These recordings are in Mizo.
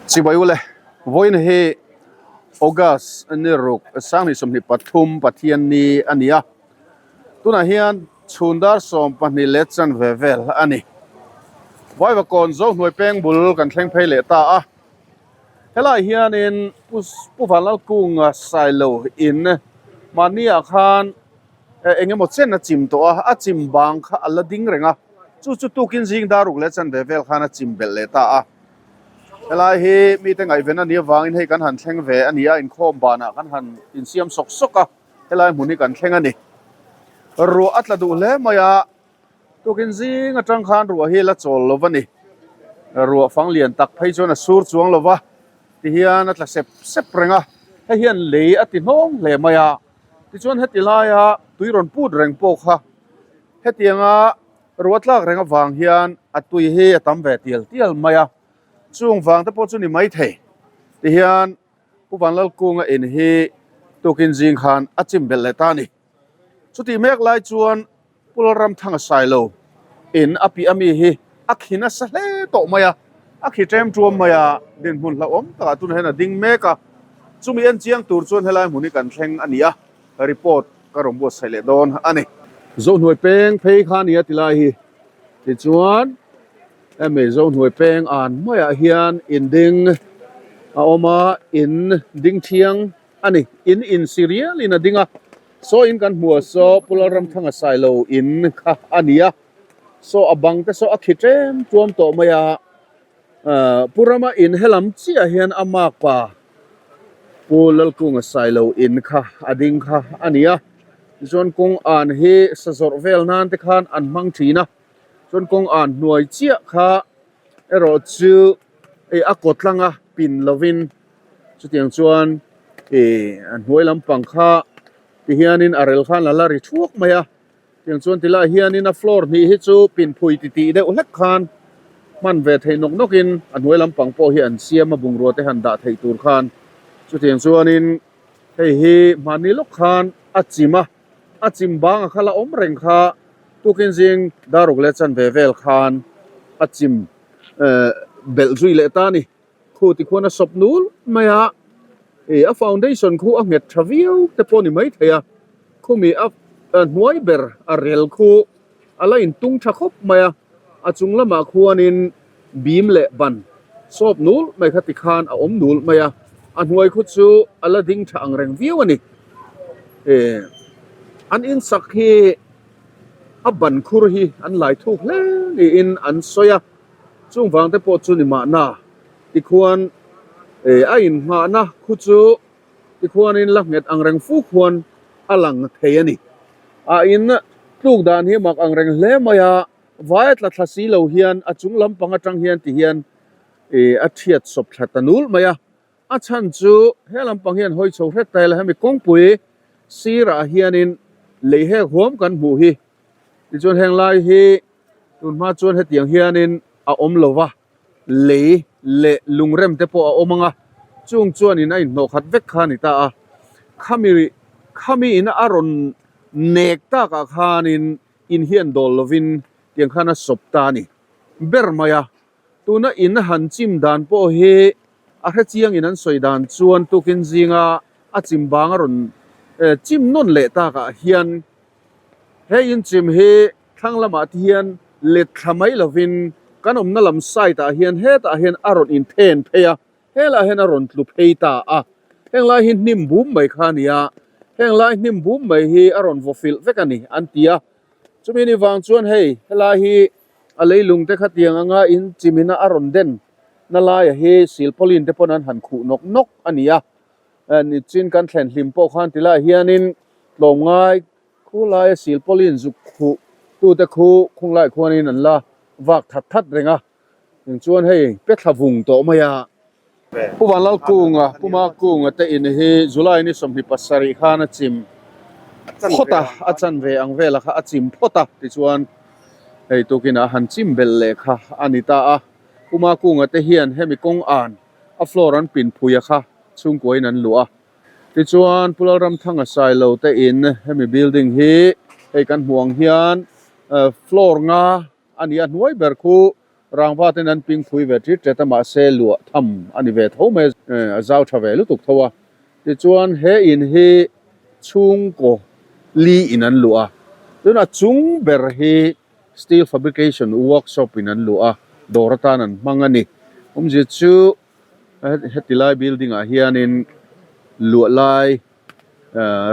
Chibai ule, vawiin hi August ni ruk sanghnih 23 Pathian ni a ni a, tunah hian chhun dar 12 leh chanve vel a ni. Vaivakawn Zohnuai peng bul kan thleng phei leh ta a, helaiah hianin Pu Vanlalkunga Sailo in mahniah khan eng emaw chen a chim tawh a, a chim bang kha a la ding reng a, chu chu tukin zing dar ruk leh chanve vel khan a chim belh leh ta a. Helai hi mite ngaihven a nih avangin hei kan han thleng ve a ni a, inkhawm banah kan han insiam sawk sawk a, helai hmun hi kan thleng a ni. Ruah a tla duh hle mai a, tukin zing atang khan ruah hi la chawl lo va ni. Ruah fang lian tak phei chuan a sur chuang lo va, tihian a tla sep sep reng a, hei hian lei a ti hnawng hle mai a. Tichuan heti laia tui rawn put reng pawh kha hetianga ruah tlak reng avang hian a tui hi a tam ve tial tial mai a, chung vang te pawh chu ni mai thei. Tihian Pu Vanlalkunga in hi tukin zing khan a chim belh leh ta a ni. Chutih mek lai chuan Pu Lalramthanga Sailo in a piah ami hi a khi nasa hle tawh mai a, a khi ṭem ṭuam mai a, dinhmun hlauhawm takah tunah hian a ding mek a, chumi en chiang tur chuan helai hmun hi kan thleng a ni a, report ka rawn buatsaih leh dawn a ni. Zohnuai peng phei kha a ni a ti lai hi, tichuan hemi Zohnuai peng an maiah hian in ding a awm a, in ding thiang a ni, in insi rialin a ding a, saw in kan hmuh a saw Pu Lalramthanga Sailo in kha a ni a, saw a bang te saw a khi tlem tuam tawh mai a, ahh Pu Rama in helam chiah hian a makpa Pu Lalkunga Sailo in kha a ding kha a ni a, tichuan kawng an hi sa zawrh vel nan te khan an hmang thin a, chuan kawng an hnuai chiah kha erawh chu ih a kaw tlang a pin lovin. Chutiang chuan ih a hnuai lampang kha ti hianin a rel khan a la ri thuak mai a, tiang chuan ti lai hianin a floor hnih hi chu pinphui ti tih deuh hlek khan hman ve theih nawk nawkin a hnuai lampang pawh hi an siam a bungrua te han dah theih tur khan chutiang chuanin hei hi hmanni lawk khan a chim a, a chim banga kha la awm reng kha tukin zing daruk leh chanve vel khan a chim eh belh zui leh ta a ni. Khu ti khuan a sawp nul mai a, ih a foundation khu a nghet tha viau te pawh a ni maithei a, khumi a hnuai ber a rel khu a la intung tha khawp mai a, a chung lamah khuanin bim leh ban sawp nul mai kha ti khan a awm nul mai a, a hnuai khu chu a la ding tha ang reng viau a ni. Ih an insak hi a ban khur hi an lai thuk hle niin an sawi a. Chung vang te pawh chu ni mahna tikhuan eh a inngahna khu chu tikhuanin la nghet ang reng fu khuan a lang thei a ni. A in tluk dan hi mak ang reng hle mai a, vai a tla thla si lo hian a chung lampang atang hian ti hian eh a thiat sawp thla ta nul mai a. A chhan chu he lampang hian hawi chho hret ta ila hemi kawngpui sirah hianin lei hek huam kan hmuh hi tichuan heng lai hi Tun hma chuan hetiang hianin a awm lo va, lei leh lungrem te pawh a awm ang a, chung chuanin a inhnawh khat vek kha a ni ta a. Khami khami in a rawn nek takah khanin in hian dawl lovin tiang khan a sawp ta a ni ber mai a. Tuna in han chim dan pawh hi a hrechiangin an sawi dan chuan tukin zinga a chim bang a rawn chim nawn leh takah hian He inchim hi thlang lamah te hian let thla mai lovin kan awmna lam side ah hian hetah hian a rawn inthen phei a, helaiah hian a rawn tlu phei ta a. Heng lai hi hnim bum mai kha a ni a, heng lai hnim bum mai hi a rawn vaw filh vek a ni an ti a. Chumi ni vang chuan hei helai hi a leilung te khatiang anga inchimina a rawn den na laia hi silpauline te pawn an han khuh nawk nawk a ni a. Nichin kan thlen hlim pawh khan ti lai hianin tlawmngai khu laia silpauline zuk khuh tute khu khung laiah khuanin an la vak that that reng a, eng chuan hei pe thla vung tawh mai a. Pu Vanlalkunga, Pu Makunga te in hi July ni 27 khan a chim phawt a, a chanve ang vela kha a chim phawt a tichuan hei tukinah han chim belh leh kha a ni ta a. Pu Makunga te hian hemi kawng an a floor an pin phui a kha chhungkuain an luh a. Tichuan Pu Lalramthanga Sailo te in hemi building hi hei kan hmuh ang hian floor nga a ni a, hnuai ber khu Rangva ten an ping phui ve tit tet a mahse luah tham a ni ve tho mai a, a zau tha ve lutuk tho a. Tichuan he in hi chhungkaw li in an luah a, tuna chung ber hi steel fabrication workshop in an luah a, dawr atan an hmang a ni. Awmzia chu heti lai building ah hianin luah lai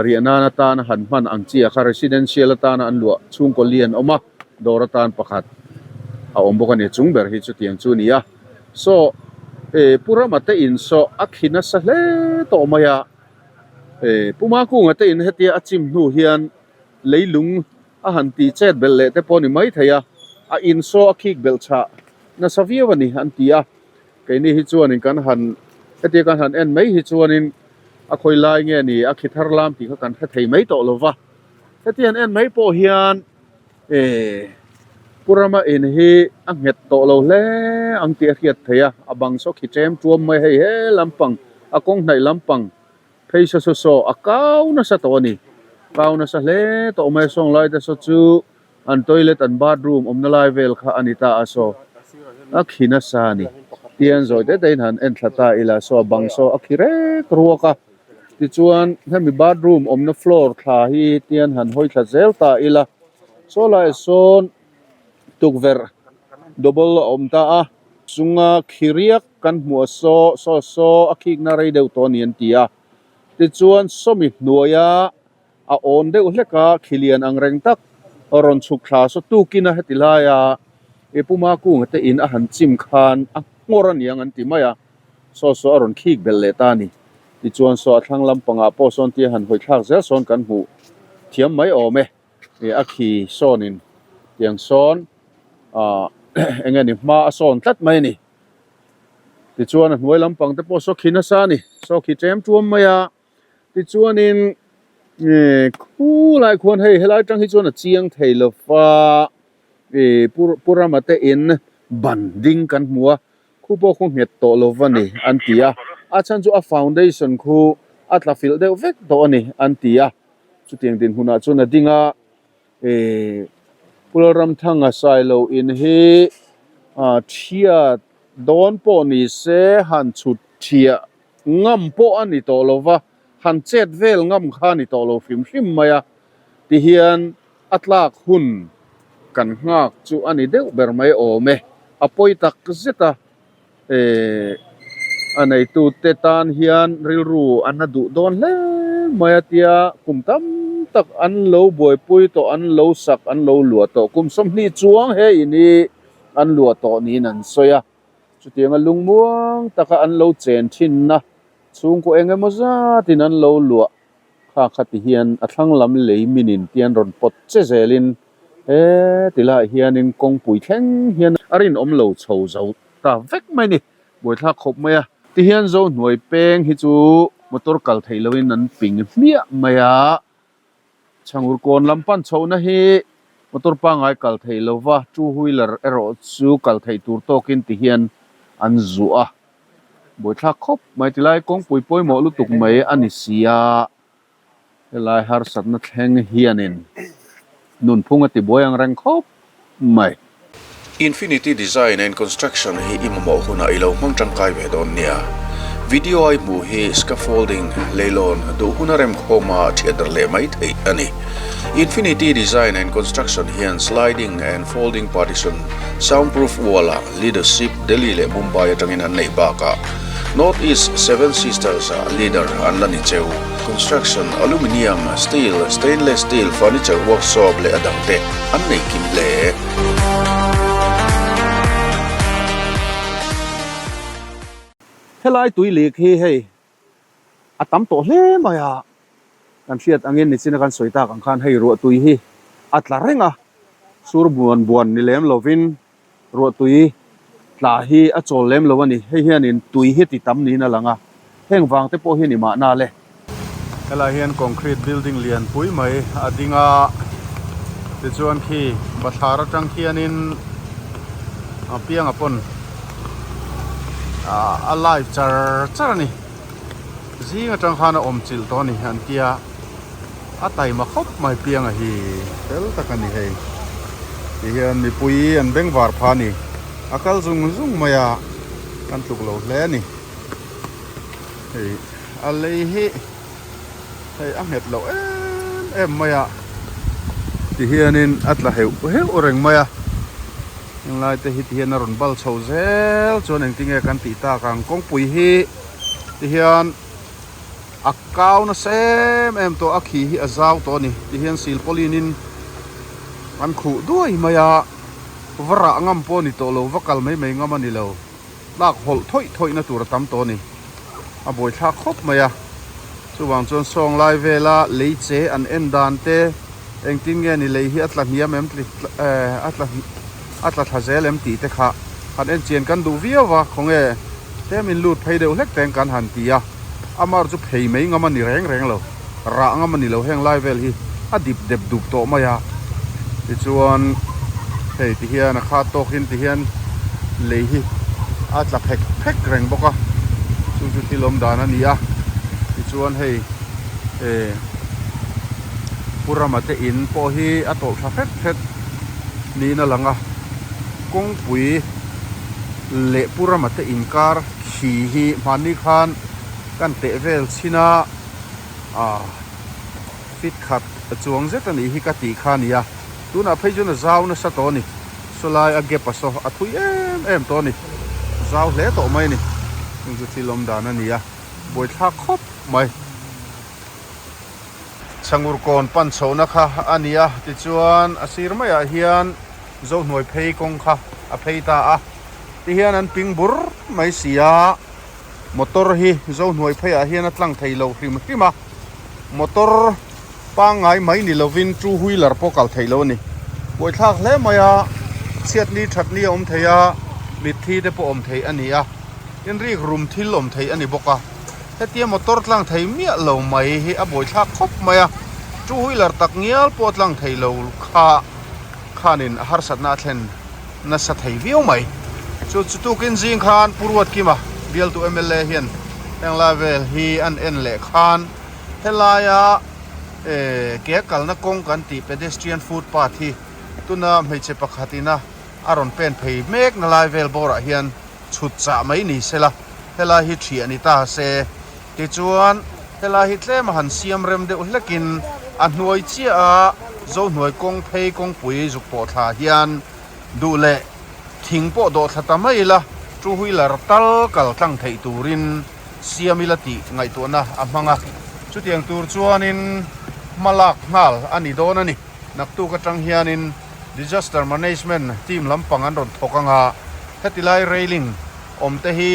Riah nan atana han hman ang chi ah kha residential atana an luah chhungkaw li an awm a, dawr atan pakhat a awm bawk a ni, chung ber hi chutiang chu a ni a. Saw eh Pu Rama te in saw a khi nasa hle tawh mai a, eh Pu Makunga te in hetia a chim hnu hian leilung a han tih chet belh leh te pawh a ni maithei a, a in saw a khik belh chhah nasa viau a ni an ti a. Keini hi chuanin kan han hetia kan han en mai hi chuanin a khawi lai nge ni a khi thar lam tih kha kan hre thei mai tawh lo va. Hetia han en mai pawh hian eh Pu Rama in hi a nghet tawh lo hle ang tih a hriat theih a, a bang saw khi tlem tuam mai hei he lampang a kawng hnaih lampang phei saw saw saw a kau nasa tawh a ni. Kau nasa hle tawh mai a sawng lai te saw chu An toilet an bathroom awmna lai vel kha a ni ta a saw a khi nasa a ni. Tian zawi te te in han en thla ta ila saw a bang saw a khi rek ruak a tichuan hemi bathroom awmna floor thla hi tian han hawi thla zel ta ila saw laiah sawn tukverh double a awm ta a chunga khi riak kan hmuh a saw saw saw a khikna rei deuh tawh a ni an ti a tichuan sawmi hnuaia A awn deuh hlek a, khilian ang reng tak rawn chhuk thla saw tukin a heti laia i puma kunga te in a han chim khan a nghawr a niang an ti mai a, saw saw a rawn khik belh leh ta a ni. Tichuan saw a thlang lampangah pawh sawn tia han hawi thlak zel sawn kan hmuh thiam mai awm e, ih a khi sawnin tiang sawn ah eng nge ni hma a sawn tlat mai a ni. Tichuan a hnuai lampang te pawh saw khi nasa a ni, saw khi tlem tuam mai a. Tichuanin ih khulai khuan hei helai atang hi chuan a chiang thei lo va ih Pu Rama te in ban ding kan hmu a khu pawh khu nghet tawh lo va ni an ti a a chhan chu a foundation khu a tla filh deuh vek tawh a ni an ti a chutiang dinhmunah chuan a ding a ih Pu Lalramthanga Sailo in hi ah thiat dawn pawh ni se han chhut thiah Ngam pawh a ni tawh lo va, han chet vel ngam kha a ni tawh lo hrim hrim mai a, tihian a tlak hun kan nghak chu a ni deuh ber mai awm e. A pawi tak zet a, eh a neitute tan hian rilru a na duh dawn hle mai a tia kum tam tak an lo buaipui tawh, an lo sak, an lo luah tawh, kum 20 chuang he in hi an luah tawh niin an sawi a. Chutianga lungmuang taka an lo chen thinna chhungkaw eng emaw zatin an lo luah kha kha ti hian a thlang lam lei minin tian rawn pawt che zelin he ti laiah hianin kawngpui thleng hian a rinawm lo chho zo ta vek mai a ni. Buaithlak khawp mai a. Tihian Zohnuai peng hi chu motor kal theih loin an ping hmiah mai a. Chhangur kawn lam pan chhohna hi motor pangngai kal theih lova, two wheeler erawh chu kal theih tur tawkin ti hian an zuah a, buaithlak khawp mai tilai kawngpui pawimawh lutuk mai a ni si a, helai harsatna thleng hianin nunphung a tibuai ang reng khawp mai. Infinity Design and Construction hi i mamawh hunah i lo hmang tangkai ve dawn nia. Video a i hmuh hi scaffolding, leilawn, duh huna remkhawma thiatdarh leh mai theih a ni. Infinity Design and Construction hian sliding and folding partition, soundproof wall-ah leadership Delhi leh Mumbai atangin an neih bakah North East Seven Sisters-ah leader an la ni cheu. Construction, aluminium, steel, stainless steel, furniture workshop leh a dangte an nei kim hle. Helai tui lik hi hei a tam tawh hle mai a, kan hriat angin nichina kan sawi tak ang khan hei ruah tui hi a tla reng a, sur buan buan ni lem lovin Ruah tui tla hi a chawl lem lo a ni. Hei hianin tui hi ti tam niin a lang a, heng vang te pawh hi ni mahna le. Helai hian concrete building lian pui mai a ding a, tichuan khi bathlar atang khianin a pianga pawn a live char char a ni. Zing atang khan a awm chilh tawh a ni an tia. A taima khawp mai pianga hi fel tak a ni hei ti hian mipui an bengvar pha a ni. A kal zung zung mai a, kan tluk lo hle a ni. Hei a lei hi hei a nghet loh em em mai a, tihianin a tla heuh heuh reng mai a, henglai te hi tihian a rawn bal chho zel chuan engtinge kan tih tak ang kawngpui hi tihian a kau nasa em em tawh a khi hi a zau tawh a ni tihian silpauline in an khuh duai mai a va rah ngam pawh a ni tawh lo va kal mai mai ngam a ni lo. Tlak hawlh thawih thawih na tur a tam tawh a ni. A buaithlak khawp mai a. Chuvang chuan sawng lai vela lei che an en dan te engtin nge ni lei hi a tla hniam em a tla a tla thla zel em tih te kha han en chian kan duh viau va khawnge tlem in lut phei deuh hlek teng kan han ti a. Amar chu phei mai ngam a ni reng reng lo. Rah ngam a ni lo heng lai vel hi a dip dep dup tawh mai a tichuan hei ti hian a khat tawk in ti hian lei hi a tla phek phek reng bawk a chu chu thil awm dan a ni a tichuan hei eh Pu Rama te in pawh hi a tawlh tha hret hret niin a lang a kawngpui leh Pu Rama te inkar khi hi hmanni khan kan teh vel chhin a. Ah fit khat a chuang zet a nih hi ka tih kha a ni a, tunah phei chuan a zau nasa tawh a ni, sawlai a gap a saw a thui em em tawh a ni, zau hle tawh mai a ni, chung chu thil awm dan a ni a, buaithlak khawp mai. Chhangur kawn pan chhohna kha a ni a, tichuan a sir maiah hian Zohnuai phei kawng kha a phei ta a, tihian an ping bur mai si a. Motor hi Zohnuai pheiah hian a tlang thei lo hrim hrim a, motor pangngai mai ni lovin two wheeler pawh kal thei lo a ni. Buaithlak hle mai a, chhiatni thatni a awm thei a, mitthi te pawh awm thei a ni a, inrik rum thil awm thei a ni bawk a. Hetia motor tlang thei miah lo mai hi a buaithlak khawp mai a, two wheeler tak ngial pawh tlang thei lo kha khanin harsatna a thlen. nasa thei viau mai. Chu chu tukin zing khan Pu Ruatkima bialtu mla hian henglai vel hi an en leh khan helaia eh ke a kalna kawng kan tih pedestrian footpath hi tuna hmeichhe pakhat ina a rawn pen phei mek na lai vel bawrah hian chhut chah mai ni sela helai hi thiah ni ta se tichuan helai hi tlem a han siam rem deuh hlekin a hnuai chiah a Zohnuai kawng phei kawngpui zuk pawh thla hian Duh leh thing pawh dawh thla ta mai ila, two wheeler tal kal tlang theih turin siam ila tih ngaihtuahna a hmang a. Chutiang tur chuanin hma lak nghal a ni dawn a ni. Naktuk atang hianin Disaster Management team lampang an rawn thawk ang a, heti lai railing awm te hi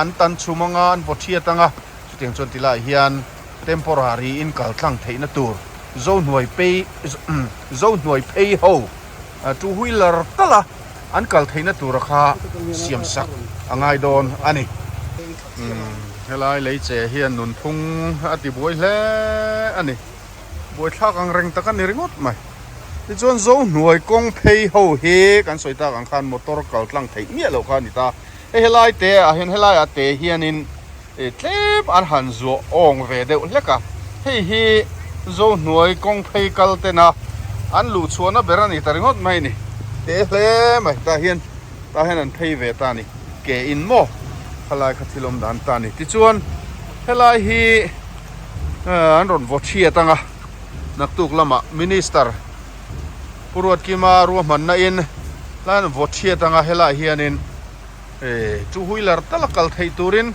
an tan chhum ang a, an vaw thiat ang a, chutiang chuan ti lai hian temporary in kal tlang theihna tur Zohnuai phei Zohnuai phei ho Two wheeler tal a an kal theihna tura kha siam sak a ngai dawn a ni. Helai lei che hian nunphung a ti buai hle a ni. Buaithlak ang reng tak a ni ringawt mai. Tichuan Zohnuai kawng phei ho hi kan sawi tak ang khan motor kal tlang theih miah loh kha a ni ta. Hei helai te ah hian helai ah te hianin Tlem an han zuah awng ve deuh hlek a, hei hi Zohnuai kawng phei kal tena an luh chhuahna ber a ni ta ringawt mai a ni. Te hle mai tah hian tah hian an phei ve ta a ni. Ke in maw khalai kha thil awm dan ta a ni. Tichuan helai hi an rawn vaw thiat ang a, naktuk lamah Minister Pu Ruatkima ruahmanna in helai an vaw thiat ang a, helaiah hianin Two wheeler tal a kal theih turin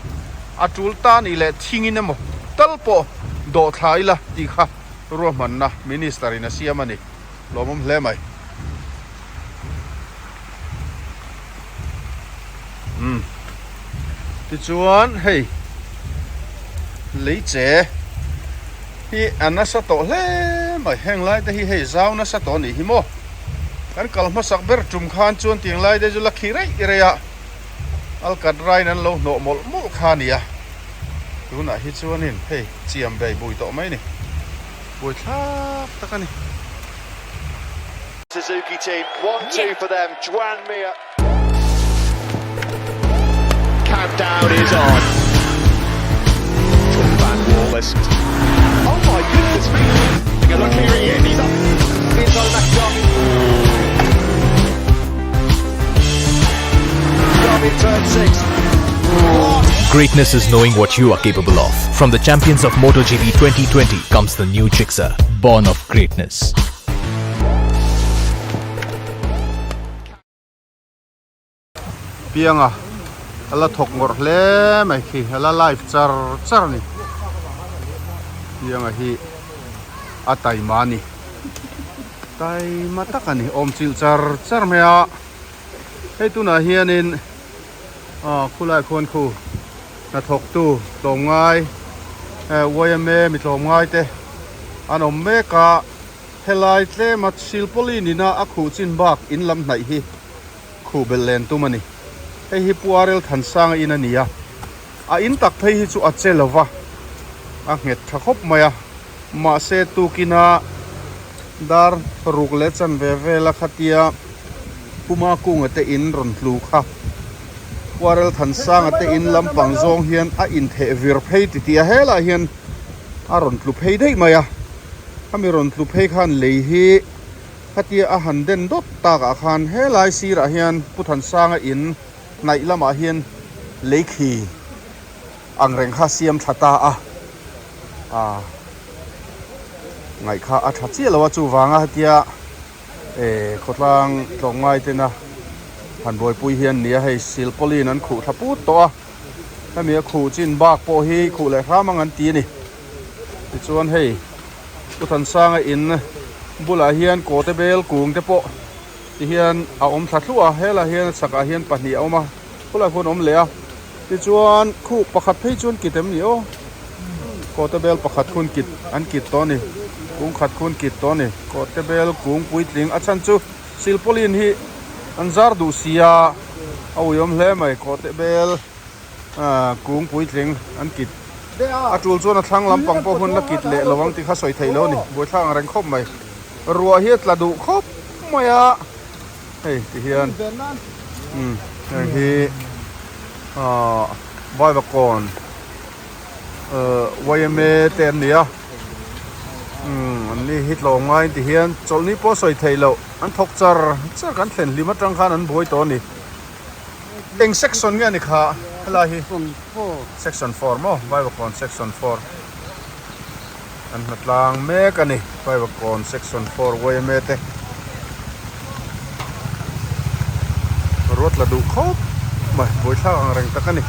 a tul ta nih leh thingin emaw tal pawh dawh thla ila tih kha ruahmanna Minister in a siam a ni. Lawmawm hle mai. Umm tichuan hei leiche hi a nasa tawh hle mai heng lai te hi hei zau nasa tawh a nih hi maw. Kan kal hmasak ber tum khan chuan tiang lai te chu la khi reih reih a, alkat rain an lo hnawh mawlh mawlh kha a ni a, tunah hi chuanin hei chiam bei bui tawh mai a ni, buaithlak tak a ni. Suzuki team, 1-2 for them, Joan Mir. Countdown is on. Van Wallace. Oh my goodness me! Look here he is. He's up inside the back. Greatness is knowing what you are capable of. From the champions of MotoGP 2020 comes the new Gixxer, born of greatness. Pianga a la thawk ngawrh hle mai khi a la live char char a ni Pianga hi a taima a ni taima tak a ni awm chilh char char mai a hei tunah hianin aw khulai khuan khu hnathawk tu tlawmngai yma mi tlawmngai te an awm mek a helai tlema silpawlin ina a khuh chin bak in lam hnaih hi Khuh belh len tum a ni. Hei hi Pu Arel Thansanga in a ni a, a in tak phei hi chu a che lo va, a nghet tha khawp mai a, mahse tukina dar ruk leh chanve vela khatia Pu Makunga te in rawn tlu kha Pu Arel Thansanga te in lampang zawng hian a intheh vir phei titih a, helaiah hian a rawn tlu phei daih mai a, khami rawn tlu phei khan lei hi. Khatia a han den dawt takah khan helai sirah hian Pu Thansanga in hnaih lamah hian leikhi ang reng kha siam tha ta a, ah ngaih kha a tha chiah lo a chuvanga hetia eh khawtlang tlawmngai tena han buaipui hian nia hei silpawlin an khuh thla put tawh a, hemi a khuh chin bak pawh hi khuh leh hram ang an ti a ni tichuan hei. Pu Thansanga in bulah hian kawte bel kung te pawh ti hian a awm thla thluah a, helaiah hian a chhakah hian pahnih a awm a, khulaiah khuan a awm leh a, tichuan khuh pakhat phei chuan kit em ni aw, kawte bel pakhat khun kit an kit tawh a ni, kung khat khun kit tawh a ni, kawte bel kung puitling a chhan chu silpauline hi an zar duh si a, a uiawm hle mai kawte bel. Kung puitling an kit a tul chuan a thlang lampang pawh hun la kit leh lo ang tih kha sawi theih lo a ni. Buaithlak ang reng khawp mai. Ruah hi a tla duh khawp mai a, hei ti hian umm hei hi ahh Vaivakawn ahh yma te an ni a, umm an ni hi tlawm ngaiin ti hian chawlhni pawh sawi theih loh an thawk char char kan thlen hlim atang khan an buai tawh a ni. Eng section nge ani kha helai hi? Section 4 maw? Vaivakawn section 4 an hna tlang mek a ni Vaivakawn section 4 yma te ruat la duh khawp mai buaithlak ang reng tak a ni.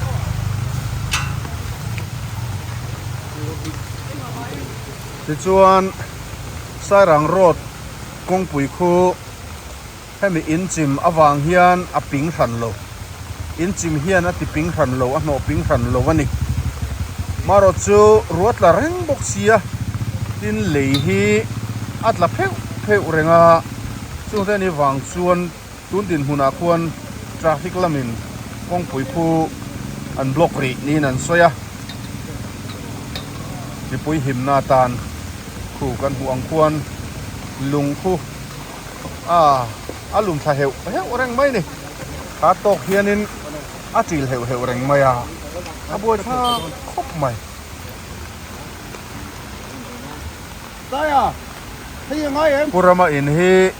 Tichuan Sairang road kawngpui khu Hemi inchim avang hian a ping hran lo. Inchim hian a ti ping hran lo, a hnawh ping hran lo a ni. Marawh chu ruah tla reng bawk sia, tin lei hi a tla pheuh pheuh reng a, chungte ni vang chuan tun dinhmunah khuan traffic lamin kawngpui khu an block rih niin an sawi a. Mipui himna atan khu kan hmuh ang khuan lung khu. A a lum thla heuh heuh reng mai ni kha tawk hianin a ṭil heuh heuh reng mai a a buai thlak khawp mai. Pu Rama in hi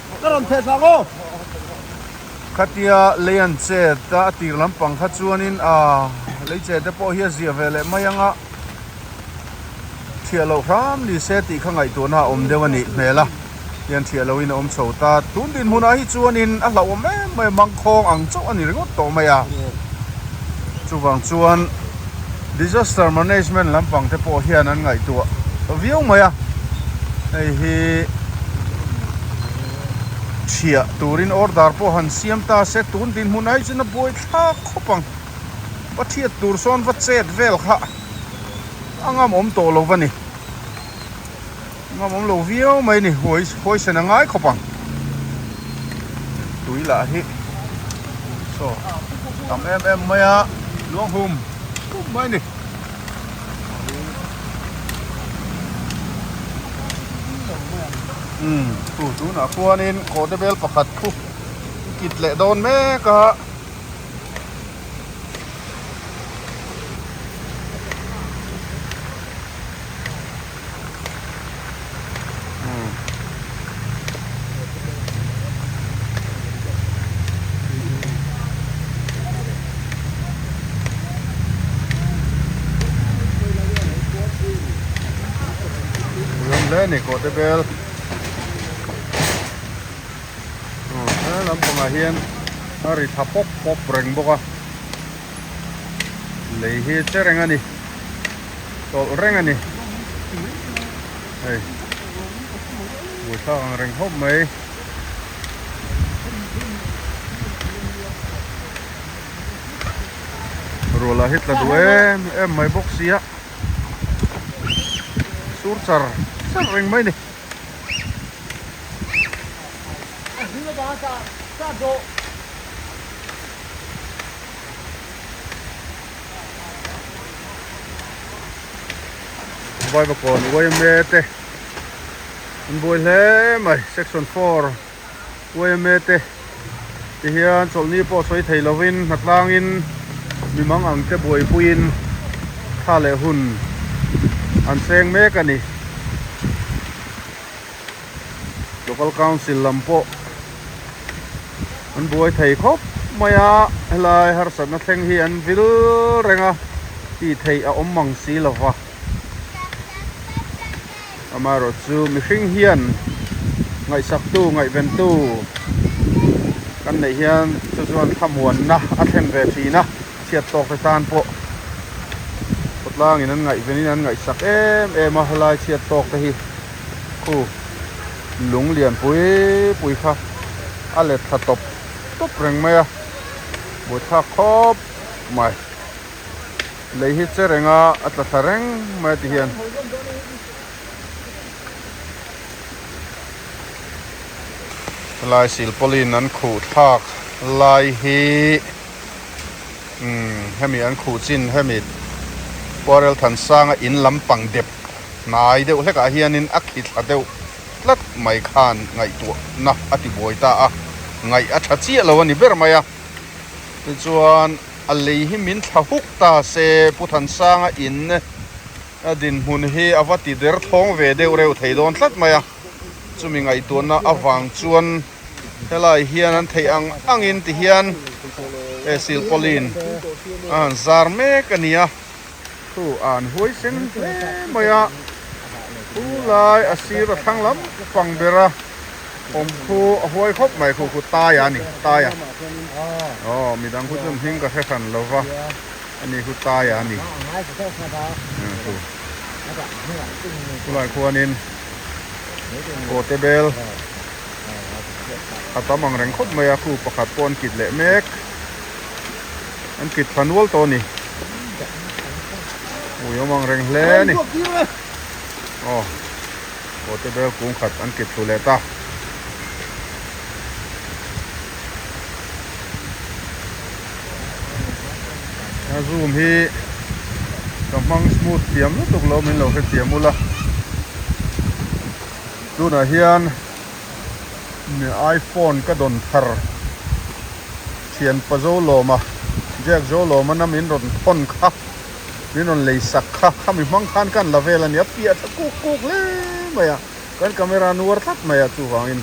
khatia lei an chet a a tir lampang kha chuanin a lei chet te pawh hi a ziah ve leh mai ang a. Thiah loh hram ni se tih kha ngaihtuahna a awm deuh a nih hmel a, hian thiah lohin a awm chho ta. Tun dinhmunah hi chuanin a hlauhawm em mai a, mangkhawng ang chauh a ni ringawt tawh mai a. Chuvang chuan disaster management lampang te pawh hian an ngaihtuah viau mai a, hei hi thiah turin order pawh han siam ta se tun dinhmunah hi chuan a buai thlak khawp ang. Va thiat tur sawn va chet vel kha a ngam awm tawh lo va ni. Ngam awm lo viau mai ni huai huaisen a ngai khawp ang. Tui lah hi saw tam em em mai a luang hum hum mai ni. Umm chu tunah khuanin kawhte bel pakhat khu kit leh dawn mek a. hle a ni kawhte bel he lampangah hian a ri tha pawp pawp reng bawk a lei hi che reng a ni tawlh reng a ni hei buaithlak ang reng khawp mai. Ruah lah hi tla duh em em mai bawk sia sur char char reng mai ni. Vaivakawn yma te an buai hle mai section 4 yma te tihian chawlhni pawh sawi thei lovin hnatlangin mi mang ang te buaipuiin thla leh hun an seng mek a ni. Local Council lam pawh an buai thei khawp mai a, helai harsatna thleng hi an vil reng a, tih theih a awm mang si lo va. Amaherawh chu mihring hian ngaihsaktu, ngaihventu kan neih hian chu chuan thlamuanna a thlen ve thin a, chhiat tawk te tan pawh khawtlangin an ngaihvenin an ngaihsak em em a, helai chhiat tawk te hi. Khu lung lian pui pui kha a let thla tawp tawp reng mai a, buaithlak khawp mai. Lei hi che reng a, a tla thla reng mai a ti hian. Helai silpawlin an khuh thlak lai hi umm hemi an khuh chin hemi Puarel Thansanga in lampang dep. Hnai deuh hlekah hianin a khi thla deuh tlat mai khan ngaihtuahna a ti buai ta a, ngaih a tha chiah lo a ni ber mai a. Tichuan a lei hi min thla huk ta se Pu Thansanga in a dinhmun hi a va ti der thawng ve deuh reuh thei dawn tlat mai a. Chumi ngaihtuahna avang chuan helai hian an theih ang angin ti hian he silpauline a han zar mek a ni a. Thu an huai sen hle mai a, thu lai a sir a thlang lam pang ber a awm khu a huai khawp mai khu khu taia a ni taia aw midang khu chu hming ka hre hran lo va ani khu taia a ni thu chulai khuanin kawte bel a tam ang reng khawp mai a khu pakhat pawh an kit leh mek. An kit thla nual tawh a ni. Ui awm ang reng hle a ni. Aw, kawte bel kung khat an kit thlu leh ta. A zoom hi ka hmang smooth thiam lutuk lo min lo hrethiam ula. Tunah hian iPhone ka dawn thar. Thianpa Zolawma, Jack Zolawma na min rawn thawn kha, min rawn lei sak kha, khami hmang khan kan la vel a ni, a piah tha kuk kuk hle mai a, kan camera nuar tlat mai a, chuvangin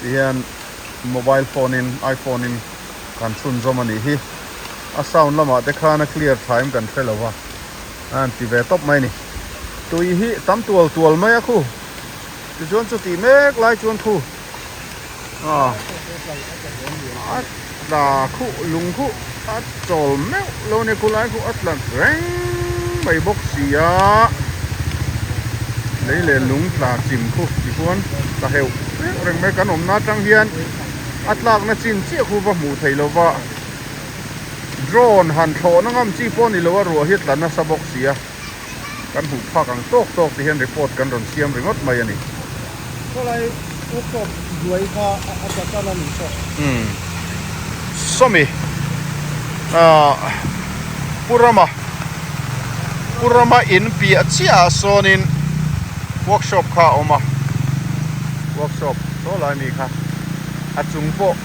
tihian mobile phone in, iPhone in kan chhunzawm a nih hi, a sound lamah te khan a clear tha em kan hre lo va, a han ti ve tawp mai a ni, tui hi tam tual tual mai a khu, tichuan chutih mek lai chuan khu. A tla khuh lung khuh a chawl meuh lo a ni khulai khuh a tla reng mai bawk si a lei leh lung tla chim khu tichuan tla heuh reuh reng mai kan awmna atang hian a tlakna chin chiah khu va hmuh theih lova drone han thlawhna ngam chi pawh a ni lo a ruah hi a tla nasa bawk si a. Kan hmuh phak ang tawk tawk ti hian report kan rawn siam ringawt mai a ni. Khawlai workshop hnuai kha a tla tan a nih pawh. Umm sawmi ah Pu Rama Pu Rama in piah chiah ah sawnin workshop kha a awm a, workshop saw lai mi kha a chung pawh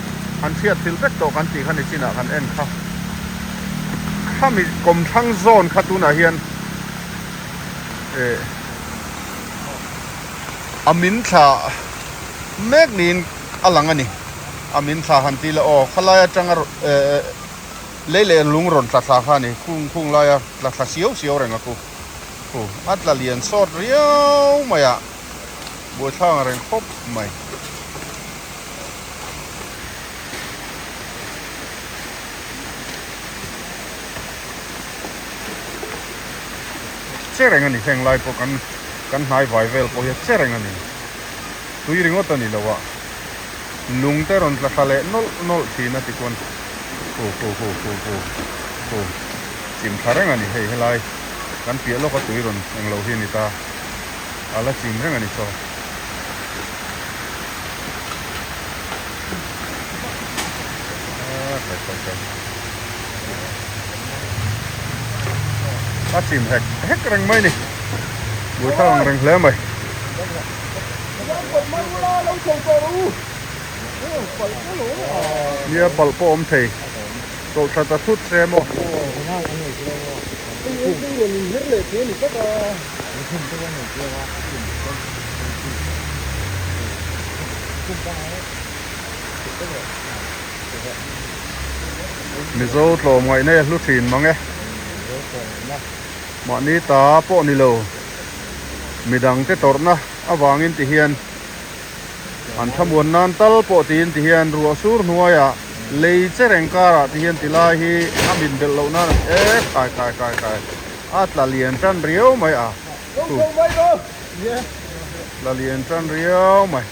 an hriat thil vek tawh kan tih kha nichinah kan en kha. Khami kawmthlang zawn kha tunah hian eh a min thla mek niin a lang a ni a min thla han ti la aw khalai atanga eh lei leh lung rawn tla thla kha a ni khung khung laia tla thla siau siau reng a khu khu a tla lian sawt riau mai a. Buaithlak ang reng khawp mai. Che reng a ni heng lai pawh kan kan hnai vai vel pawh hi a che reng a ni. Tui ringawt a ni lo a, lung te rawn tla thla leh nawlh nawlh thin a tikhuan hu hu hu hu hu hu chim thla reng a ni hei helai kan piah lawka tui rawn englo hi a ni ta a la chim reng a ni saw. A chim hek hek reng mai ni buaithlak ang reng hle mai. Nia palh pawh awm thei tawlh thla ta thut se maw. Mizo tlawmngaihna hi a hlu thin mang e. Mahni ta pawh ni lo midangte tawrhna avangin ti hian an thlamuan nan tal pawh tiin ti hian ruah sur hnuaiah lei che reng karah ti hian ti lai hi a min belh loh nan e khai khai khai khai a tla lian tan riau mai a tla lian tan riau mai.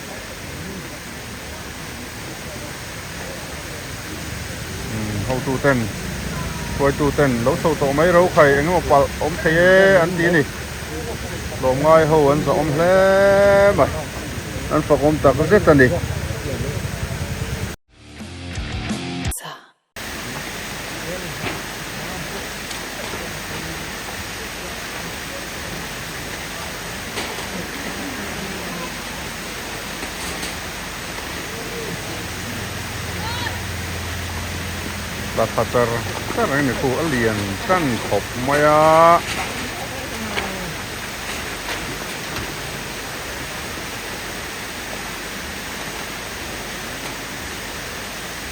Hotu ten hruaitu ten lo chho tawh mai ro khai eng emaw palh awm thei e an ti a ni tlawmngai ho an zahawm hle mai an fakawm tak zet a ni. La tha char char ang ni khu a lian tan khawp mai a.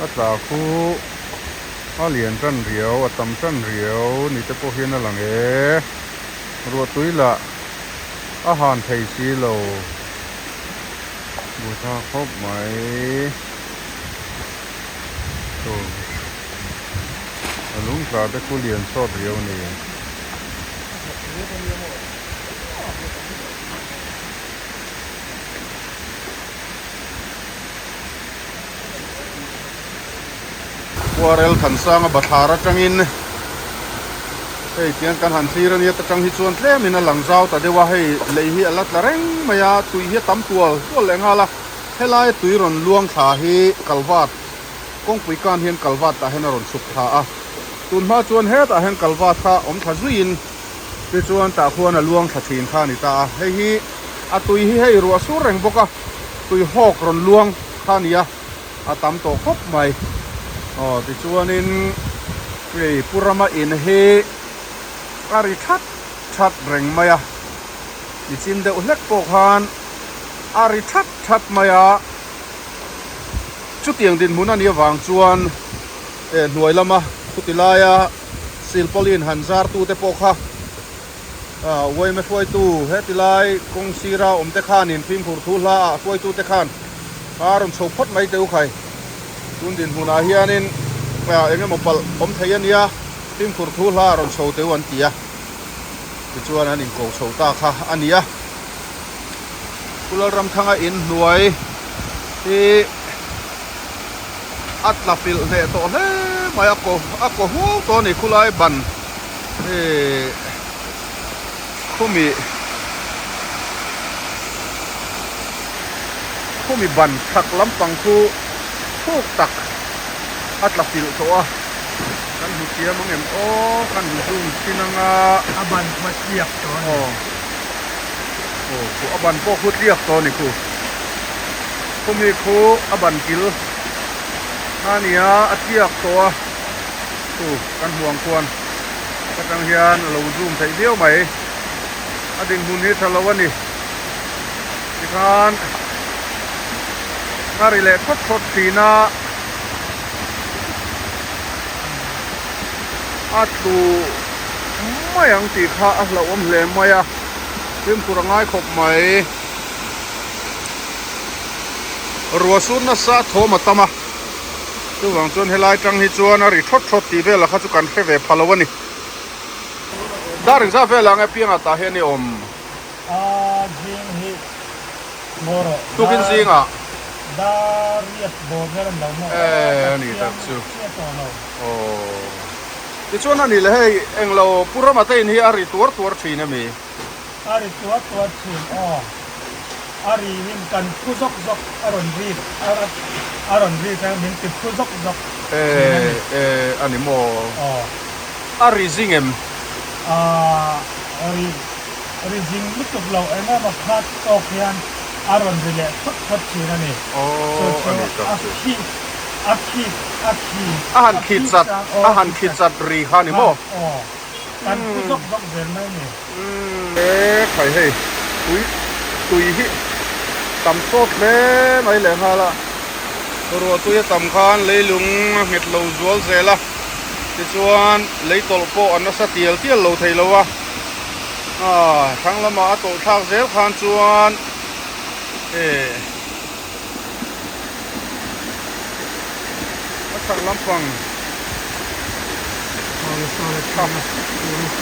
A tla khu a lian tan riau a tam tan riau ni te pawh hian a lang e ruah tui lah a han thei si lo buaitha khawp mai chu a lung tla te khu lian sawt riau a ni. Khuarel Thansanga bathlar atangin hei tiang kan han thlir ania ta tang hi chuan tlemin a lang zau ta deuh a, hei lei hi a la tla reng mai a, tui hi a tam tual tual leh nghal a, helai tui rawn luang thla hi kalvat kawngpui kan hian kalvat tah hian a rawn chhuk thla a, tun hma chuan hetah hian kalvat kha awm thla zuiin tichuan tah khuan a luang thla thin kha a ni ta a, hei hi a tui hi hei ruah sur reng bawk a, tui hawk rawn luang kha a ni a. a tam tawh khawp mai aw tichuanin hei pu rama in hi a ri that that reng mai a nichin deuh hlek pawh khan a ri that that mai a chutiang dinhmun a nih avang chuan eh hnuai lama chuti laia silpauline han zar tute pawh kha ah uaima hruaitu heti lai kawng sira awm te khanin fimkhur thu hla ah hruaitu te khan a rawn chho phawt mai teh u khai tun dinhmunah hianin ah eng emaw palh awm thei a nia fimkhur thu hla ah rawn chho teh u an ti a tichuan an inko chho ta kha a ni a Pu Lalramthanga inhnuai hi a tla filh hneh tawh hle mai a ko a ko huau tawh a ni khulai ban Hei khumi khumi ban chhak lampang khu thuk tak a tla filh tawh a kan hmu thiam ang em aw kan hmu zoom thin ang a a ban khu a tliak tawh a ni aw aw khu a ban pawh khu tliak tawh a ni khu khumi khu a ban kil a nia a tliak tawh a. Chu kan hmuh ang khuan atang hian a lo zoom theih viau mai a dinhmun hi tha lo a ni tikhan a ri leh thawt thawt thin a a tlu mai ang tih kha a hlauhawm hle mai a fimkhur a ngai khawp mai. Ruah sur nasa thawm a tam a, chuvang chuan helai tang hi chuan a ri thawt thawt tih vel kha chu kan hre ve pha lo a ni. Dar engzah vel ang e piangah tah hian i awm? A zing hi maw rawh. Tukin zingah. Dar riat bawr vel an lo maw? E a ni tak chu. Hria tawh lo. Aw. Tichuan a ni le hei englo Pu Rama te in hi a ri tuar tuar thin a mi? A ri tuar tuar thin aw. A ri in kan phu zawk zawk a rawn rik a rawn rik a min ti phu zawk zawk thin a ni. E e a ni maw? Aw. A ri zing em? A ri ri zing lutuk lo eng emaw khat tawk hian a rawn ri leh thawt thawt thin a ni. Aw a ni tak A chu. khi a khik a khi A han khit chat a han khit chat ri kha a ni maw? Aw. Kan phu zawk zawk zel mai a ni. E khai hei tui tui hi tam sawt hle mai leh nghal a, ruah tui a tam khan leilung a nghet lo zual zel a, tichuan lei tawlh pawh a nasa tial tial lo thei lo a, ah thlang lamah a tawlh thlak zel khan chuan e a chhak lampang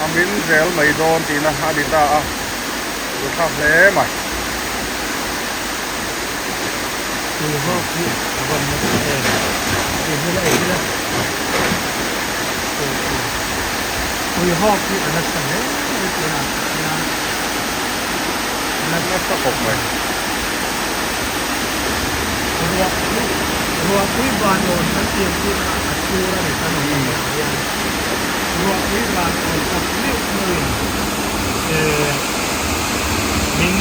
a min zel mai dawn tihna a ni ta a buaithlak hle mai. Nasa khawp mai. Ruah hi ruahpui van awn kan tih ang chi kha a sur a ni kan awm ang ah hian ruahpui van awn tak meuh meuhin eh min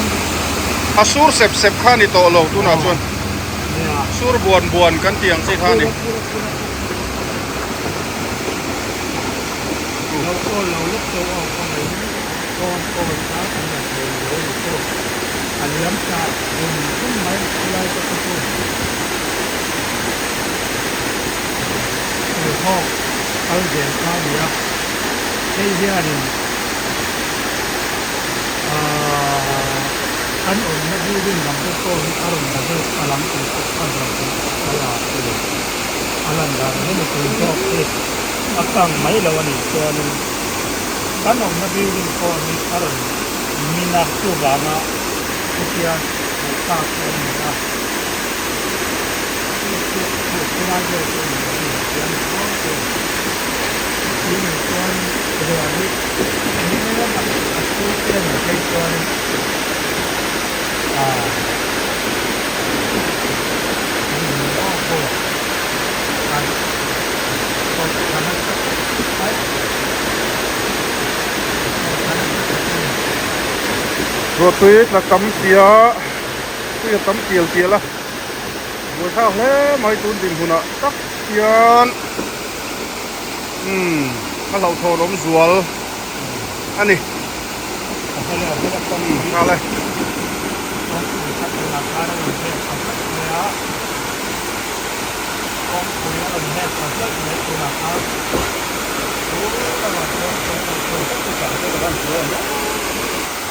A sur sep sep kha a ni tawh lo tunah chuan nia sur buan buan kan tih ang chi kha a ni. Lo awl lo lawk tawh a awm mai kawn kawn kha kan la thei lo a ni chu. A liam ta vum vum mai khulai te kha chu tuihawk kal zel kha a ni a, hei hianin aaa kan awmna building lam te pawh hi a rawn la deuh palh ang tih pawh a hlauhawm a la tur a lan dan hi ni tuihawk hi a kang mai lo a nih chuanin kan awmna building pawh hi a rawn Min a chuvanga chutia hmuh ta chu an ni a, chu chu chu khulai vel chu a ni lo in chian rual chu tih nih chuan ruah hi engemaw a a chhung te a nih phei chuan ah kan in aw pawh a tawp thla nasa khawp mai. Ruahtui tla tam sia tui a tam tial tial a buaithlak hle mai tun dinhmunah tak hian umm a hlauhthawn awm zual a ni nghal e.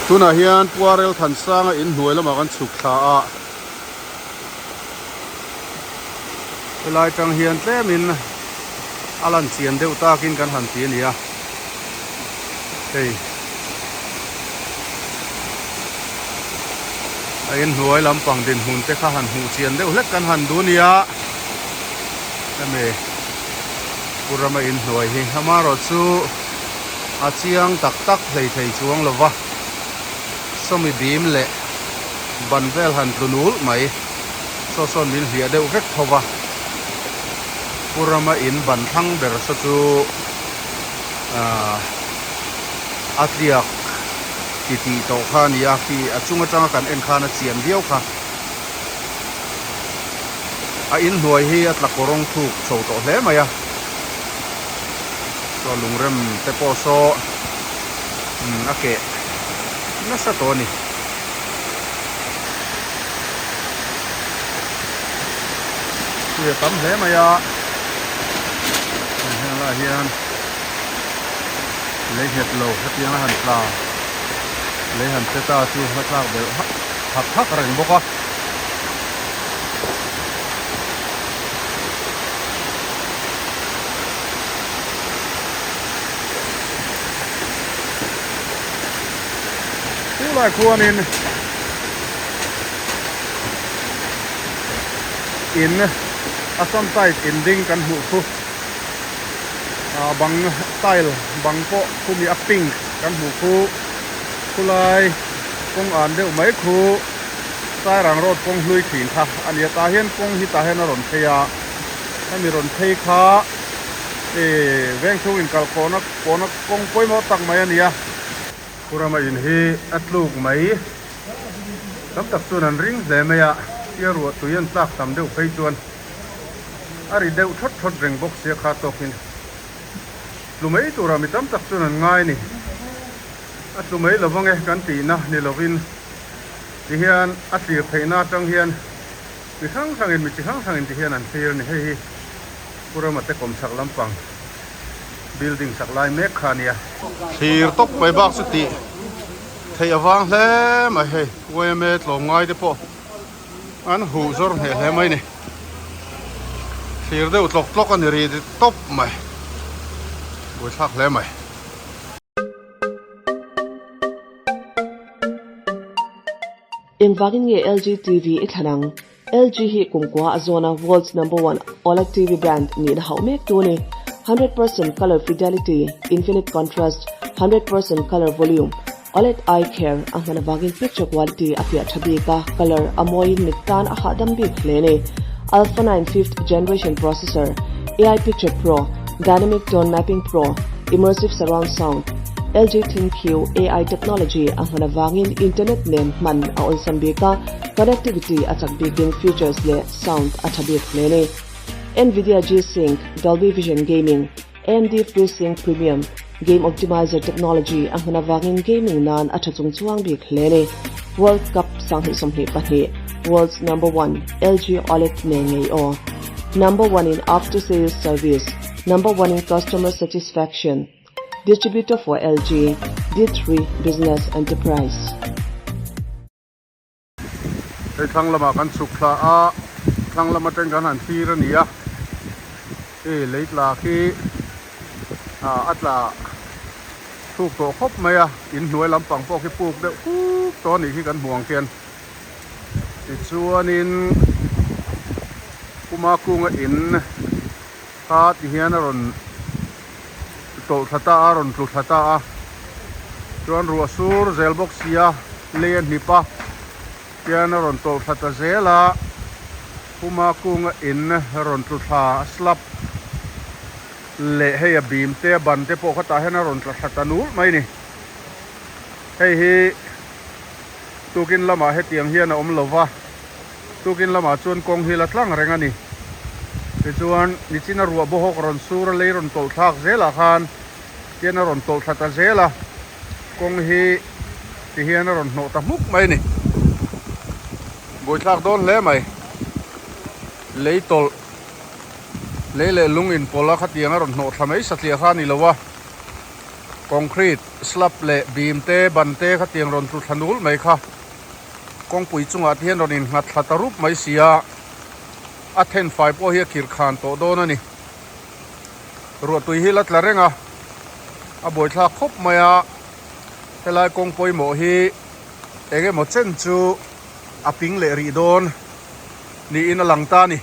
Tunah hian Puarel Thansanga inhnuai lamah kan chhuk thla a, helai tang hian tlemin a lan chian deuh takin kan han ti a ni a, hei a inhnuai lampang dinhmun te kha han hmuh chian deuh hlek kan han duh a nia hemi. Pu Rama inhnuai hi amaherawhchu a chiang tak tak hlei thei chuang lo va, sawmi bim leh ban vel han tlu nul mai saw sawn min hliah deuh vek tho va, Pu Rama in ban thlang ber saw chu ahh a tliak ti tih tawh kha a ni a, khi a chung atanga kan en khan a chian viau kha. A inhnuai hi a tla kawrawng thuk chho tawh hle mai a saw lungrem te pawh saw umm a keh nasa tawh a ni. Tui a tam hle mai a heng lai hian lei nghet lo hetiang a han tla lei han che ta chu a tlak belh hak hak reng bawk a. Khulai khuanin in Assam type in ding kan hmuh khu ah bang tile bang pawh khumi a pink kan hmuh khu khulai kawng an deuh mai khu Sairang road kawng hlui thin kha a ni a tah hian kawng hi tah hian a rawn phei a hemi rawn phei kha ih vengchhung inkalkhawhna kawhna kawng pawimawh tak mai a ni a. Khurama in hi a tluk mai tam tak chuan an ring hle mai a tia ruah tui an tlak tam deuh phei chuan a ri deuh thawt thawt reng bawk sia kha tawkin tlu mai turah mi tam tak chuan an ngai a ni a tlu mai lo vang e kan tihna ni lovin tihian a thlir theihna atang hian mi hrang hrangin mi chi hrang hrangin tihian an thlir a ni hei hi Khurama te kawmchhak lampang. Building sak lai mek kha a nia. Thlir tawp mai bak chu tih theih a vang hle mai hei yma tlawmngai te pawh an huh zawr hneh hle mai ni. Thlir deuh tlawk tlawk a ni ri tawp mai buaithlak hle mai. Engvangin nge LG TV i thlan ang? LG hi kumkua a zawn a world's number one OLED TV brand nihna hauh mek tu a ni. 100% color fidelity, infinite contrast, 100% color volume, OLED eye care a hman avangin picture quality a fiah tha bik a, color a mawiin mit tan a hahdam bik hle a ni. Alpha 9 fifth generation processor, AI Picture Pro, Dynamic Tone Mapping Pro, Immersive Surround Sound, LG ThinQ AI technology a hman avangin internet nen hman a awlsam bik a, Connectivity a chak bikin features leh sound a tha bik hle ni. Nvidia G-Sync, Dolby Vision Gaming, AMD FreeSync Premium, Game Optimizer technology a hman avangin gaming nan a tha chung chuang bik hle ni. World Cup 2022, World's Number One, LG OLED nen ngei aw. Number One in After Sales Service, Number One in Customer Satisfaction. Distributor for LG, D3 Business Enterprise. Hei thlang lamah kan chhuk thla a, thlang lam atang kan han thlir a ni a, hei lei tla khi ah a tla thuk tawh khawp mai a, inhnuai lampang pawh khi puk deuh kuk tawh a nih khi kan hmuh ang khian tichuanin Puma kunga in kha ti hian a rawn tawlh thla ta a, rawn tlu thla ta a, chuan ruah sur zel bawk si a, lei a hnip a, tian a rawn tawlh thla ta zel a, Puma kunga in rawn tlu thla a slab leh hei a bim te a ban te pawh khatah hian a rawn tla thla ta nul mai a ni. Hei hi tukin lamah hetiang hian a awm lo va. Tukin lamah chuan kawng hi la tlang reng a ni. Tichuan, nichina ruah bawhawk rawn sur a lei rawn tawlh thlak zelah khan tian a rawn tawlh thla ta zel a, kawng hi ti hian a rawn hnawh ta hmuk mai a ni. Buaithlak dawn hle mai. Lei tawlh, lei leh lung inpawlh a khatiang a rawn hnawh thla mai satliah kha a ni lo a, concrete slab leh beam te, ban te khatiang rawn tlu thla nul mai kha. Kawngpui chungah te hian rawn innghat thla ta rup mai si a, a then fai pawh hi a kir khan tawh dawn a ni. Ruahtui hi la tla reng a, a buaithlak khawp mai a, helai kawng pawimawh hi eng emaw chen chu a ping leh rih dawn niin a lang ta a ni.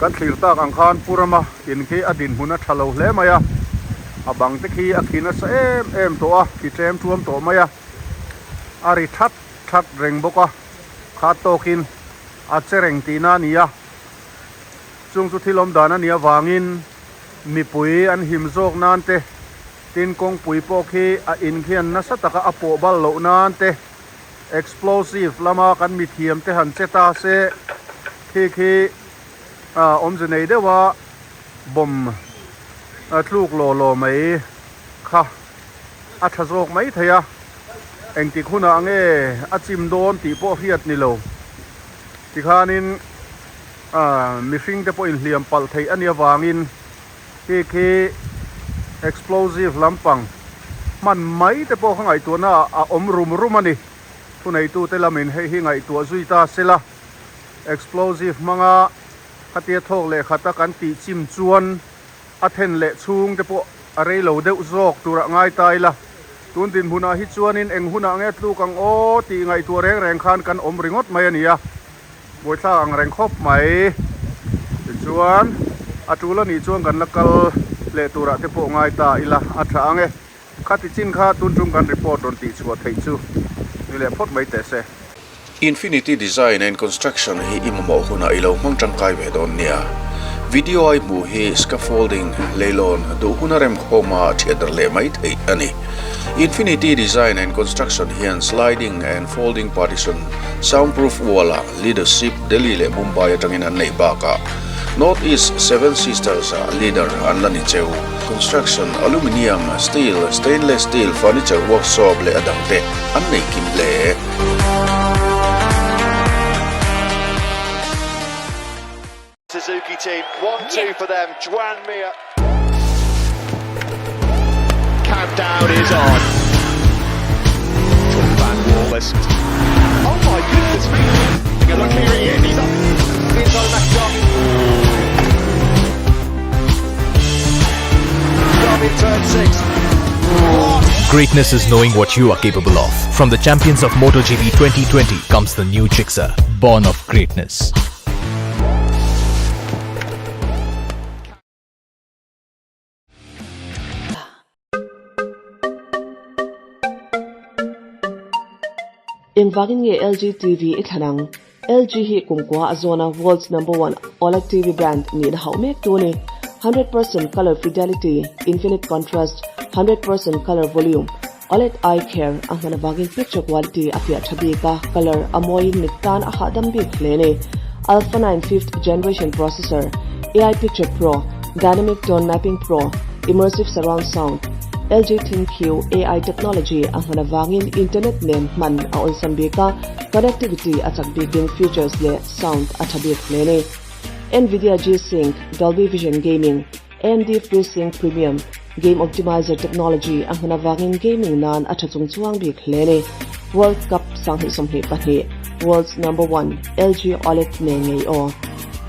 Kan thlir tak ang khan Pu Rama in khi a dinhmun a tha lo hle mai a, a bang te khi a khi nasa em em tawh a, khi tlem tuam tawh mai a. A ri that that reng bawk a, kha tawkin a che reng tihna a ni a. Chung chu thil awm dan a nih avangin mipui an him zawk nan te, tin kawngpui pawh khi a in khian nasa taka a pawh bal loh nan te, explosive lama kan mithiam te han che ta se khi khi awmze nei deuha bomb tluk law law mai kha. A tha zawk mai thei a, engtik hunah nge a chim dawn tih pawh hriat ni lo. Tikhanin mihring te pawh inhliam palh theih a nih avangin khi khi explosive lampang hman mai te pawh kha ngaihtuahna a awm rum rum a ni. Thuneitute lamin hei hi ngaihtuah zui ta sela, explosive hmanga khatia thawk leh khata kan tih chim chuan, A then leh chhung te pawh a rei lo deuh zawk turah ngai ta ila. Tun dinhmunah hi chuanin eng hunah nge tluk ang aw tih ngaihtuah reng reng khan kan awm ringawt mai a ni a, buaithlak ang reng khawp mai. Tichuan, a tul a nih chuan kan la kal leh turah te pawh ngai ta ila a tha ang e. Khati chin kha tun tum kan report rawn tih chhuah theih chu ni leh phawt mai teh se. Infinity Design and Construction hi i mamawh hunah i lo hmang tangkai ve dawn nia. Video a i hmuh hi scaffolding, leilawn, duh huna remkhawma thiat darh leh mai theih a ni. Infinity Design and Construction hian sliding and folding partition, soundproof wall-ah leadership Delhi leh Mumbai atangin an neih bakah North East Seven Sisters-ah leader an la ni cheu. Construction, aluminium, steel, stainless steel, furniture workshop leh a dangte an nei kim hle. Suzuki team, 1-2 for them, Joan Mir. Countdown is on. Van Wallace. Oh my goodness me! Look here he is, he's up inside the Derby turn 6. Greatness is knowing what you are capable of. From the champions of MotoGP 2020 comes the new Gixxer, born of greatness. Engvangin nge LG TV i thlan ang? LG hi kumkua a zawna world's number one OLED TV brand nihna hauh mek tu a ni. 100% color fidelity, infinite contrast, 100% color volume, OLED eye care a hman avangin picture quality a fiah tha bik a, color a mawiin mit tan a hahdam bik hle a ni. Alpha 9 fifth generation processor, AI Picture Pro, Dynamic Tone Mapping Pro, Immersive Surround Sound, LG ThinQ AI technology a hman avangin internet nen hman a awlsam bik a, connectivity a chak bikin features leh sound a tha bik hle a ni. Nvidia G-Sync, Dolby Vision Gaming, AMD FreeSync Premium, Game Optimizer technology a hman avangin gaming nan a tha chung chuang bik hle a ni. World Cup 2022, World's Number One, LG OLED nen ngei aw.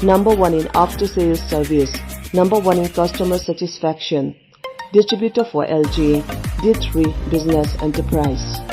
Number One in After Sales Service, Number One in Customer Satisfaction, Distributor for LG, D3 Business Enterprise.